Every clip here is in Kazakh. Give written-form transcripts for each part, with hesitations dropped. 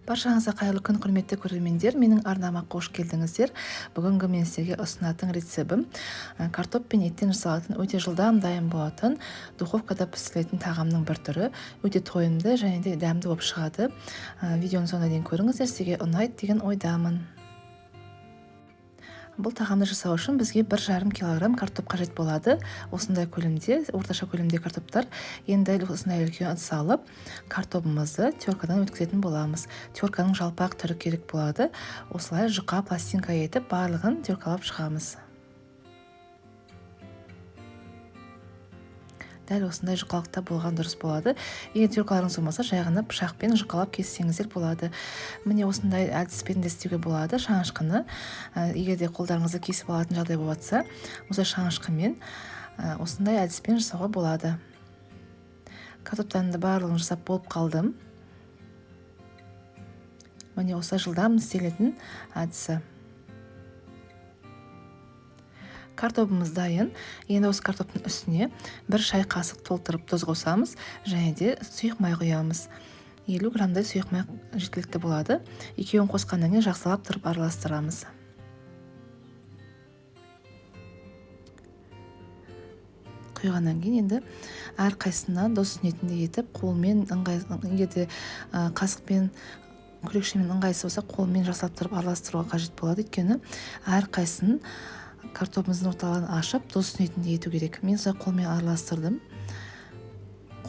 Баршаңызға қайырлы күн, құрметті көрермендер. Менің арнама қош келдіңіздер. Бүгінгі мен сіздерге ұсынатын рецебім картоп пен еттен жасалатын, өте жылдам дайын болатын, духовкада пісірілетін тағамның бір түрі. Өте тойымды және де дәмді болып шығады. Видеоның соңына дейін көріңіздер, сізге ұнайды деген ойдамын. Бұл тағамды жасау үшін бізге 1,5 килограмм картоп қажет болады. Осындай көлемде, орташа көлемде картоптар. Енді осындай үлкен ыдыс алып, картобымызды теркадан өткізетін боламыз. Терканың жалпақ түрі керек болады. Осылай жұқа пластинка етіп, барлығын теркалап шығамыз. Дәл осындай жұқалықта болған дұрыс болады. Егер теркаларыңыз болмаса, жай ғана пышақпен жұқалап кессеңіздер болады. Міне, осындай әдіспен де істеуге болады. Шанышқыны, егер де қолдарыңызды кесіп алатын жағдай болып жатса, осы шанышқымен осындай әдіспен жасауға болады. Картоптарды барлығын жасап болып қалдым. Міне, осылай жылдам істелетін әдісі. Картобымыз дайын. Енді осы картоптың үстіне 1 шай қасық толтырып тұз қосамыз және де сұйық май құямыз. 50 граммдай сұйық май жеткілікті болады. Екеуін қосқаннан кейін жақсылап тұрып араластырамыз. Құйғаннан кейін енді әрқайсысына дос түсінетіндей етіп қолмен ыңғай, егер де қасықпен, күрекшемен ыңғайсыз болса, қолмен жақсылап тұрып араластыруға қажет болады. Өйткені әрқайсысын картобымыздың орталығын ашып, тұз түсінетіндей ету керек. Мен солай қолмен араластырдым.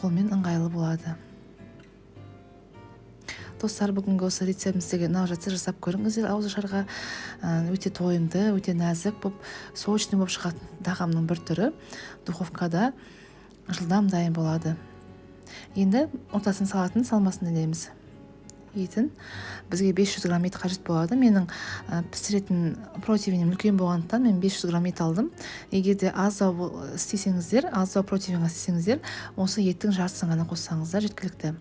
Қолмен ыңғайлы болады. Достар, бүгінгі осы рецептім сізге ұнап жатса, жасап көріңіздер. Ауызашарға өте тойымды, өте нәзік болып, сочный болып шығатын тағамның бір түрі. Духовкада жылдам дайын болады. Енді ортасын салатын салмасын ілеміз. Етін. Бізге 500 грамм ет қажет болады. Менің пісіретін противенім үлкен болғандықтан мен 500 грамм ет алдым. Егер де аздау істесеңіздер, аздау противенға істесеңіздер, осы еттің жартысын ғана қоссаңыздар жеткілікті.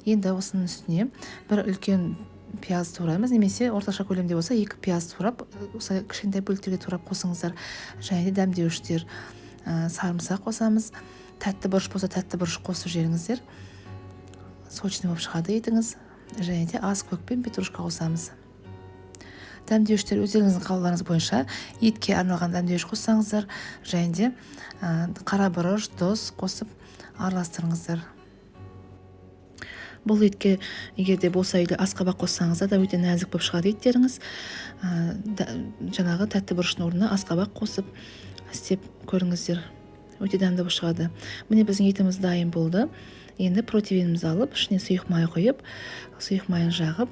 Енді осының үстіне бір үлкен пияз тураймыз, немесе орташа көлемде болса 2 пияз турап, осы кішкентай бөліктерге турап қосыңыздар. Және де дәмдеуіштер, сарымсақ қосамыз. Тәтті бұрыш болса, тәтті бұрыш қосып жіберіңіздер. Сочный болып шығады етіңіз. Және де аз көк пен петрушка қосамыз. Дәмдеуіштер өздеріңіздің қалауларыңыз бойынша, етке арналған дәмдеуіш қоссаңыздар, және де қара бұрыш, тұз қосып араластырыңыздар. Бұл етке егер де болса үйде асқабақ қоссаңыздар да өте нәзік болып шығады еттеріңіз. Жаңағы тәтті бұрыштың орнына асқабақ қосып істеп көріңіздер. Өте дәмді болып шығады. Міне, біздің етіміз дайын болды. Енді противенімізді алып, ішіне сұйық май құйып, сұйық майын жағып,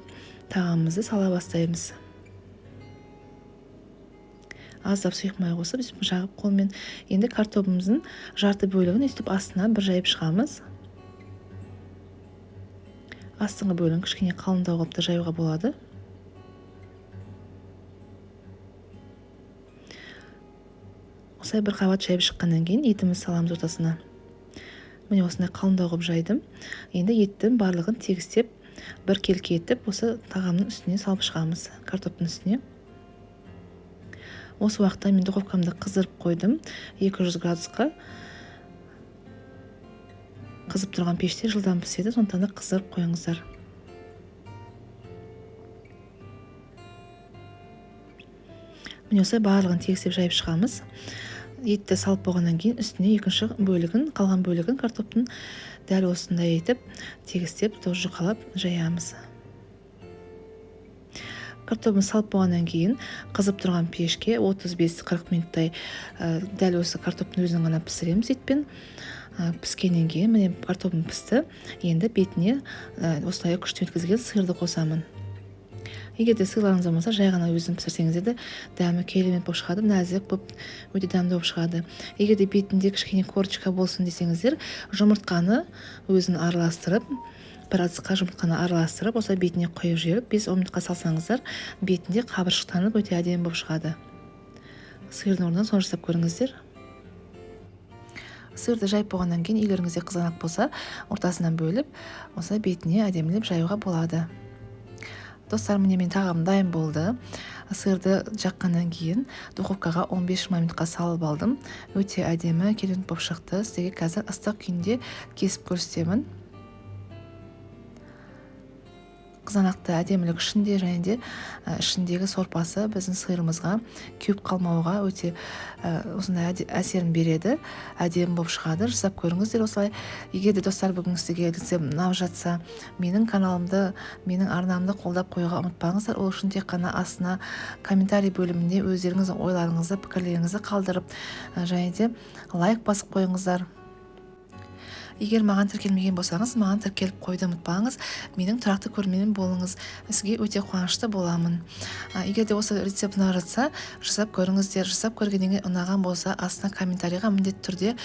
тағамымызды сала бастаймыз. Аздап сұйық май қосып, сөйтіп жағып қолмен. Енді картобымыздың жарты бөлігін өйтіп астына бір жайып шығамыз. Астыңғы бөлігін кішкене қалыңдау қылып та жаюға болады. Осылай бір қабат жайып шыққаннан кейін етімізді саламыз ортасына. Міне, осындай қалыңдау қылып жайдым. Енді еттің барлығын тегістеп, бір келкі етіп, осы тағамның үстіне салып шығамыз, картоптың үстіне. Осы уақытта мен духовкамды қыздырып қойдым 200 градусқа. Қызып тұрған пеште жылдам піседі, сондықтан да қыздырып қойыңыздар. Міне, осылай барлығын тегістеп жайып шығамыз. Етті салып болғаннан кейін үстіне екінші бөлігін, қалған бөлігін картоптың дәл осындай етіп тегістеп, тоже жұқалап жаямыз. Картобын салып болғаннан кейін қызып тұрған пешке 35-40 минуттай дәл осы картоптың өзін ғана пісіреміз етпен. Піскеннен кейін, міне, картобым пісті. Енді бетіне осылай күштен өткізген сырды қосамын. Егер де сырларыңыз болмаса, жай ғана өзін пісірсеңіздер де дәмі керемет болып шығады, нәзік болып, өте дәмді болып шығады. Егер де бетінде кішкене корочка болсын десеңіздер, жұмыртқаны өзін араластырып, бір ыдысқа жұмыртқаны араластырып, осылай бетіне құйып жіберіп, 5-10 минутқа салсаңыздар, бетінде қабыршықтанып өте әдемі болып шығады. Сырдың орнына соны жасап көріңіздер. Сырды жайып болғаннан кейін үйлеріңізде қызанақ болса, ортасынан бөліп, осылай бетіне әдемілеп жаюға болады. Достар, міне, менің тағамым дайын болды. Сырды жаққаннан кейін духовкаға 15-20 минутқа салып алдым. Өте әдемі, керемет болып шықты. Сіздерге қазір ыстық күйінде кесіп көрсетемін. Қызанақты әдемілік үшін де, және де ішіндегі сорпасы біздің сырымызға кеуіп қалмауға өте осындай әсерін береді, әдемі болып шығады. Жасап көріңіздер осылай. Егер де, достар, бүгін сізге рецепт ұнап жатса, менің каналымды, менің арнамды қолдап қоюға ұмытпаңыздар. Ол үшін тек қана астына комментарий бөліміне өздеріңіздің ойларыңызды, пікірлеріңізді қалдырып, және де лайк басып қойыңыздар. Егер маған тіркелмеген болсаңыз, маған тіркеліп қоюды ұмытпаңыз. Менің тұрақты көрерменім болыңыз, сізге өте қуанышты боламын. Егер де осы рецепт ұнап жатса, жасап көріңіздер. Жасап көргеннен кейін ұнаған болса, астына комментарийға міндетті түрде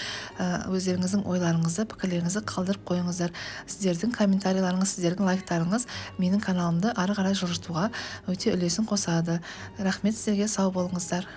өздеріңіздің ойларыңызды, пікірлеріңізді қалдырып қойыңыздар. Сіздердің комментарийларыңыз, сіздердің лайктарыңыз менің каналымды ары қарай жылжытуға өте үлесін қосады. Рахмет сіздерге, сау болыңыздар.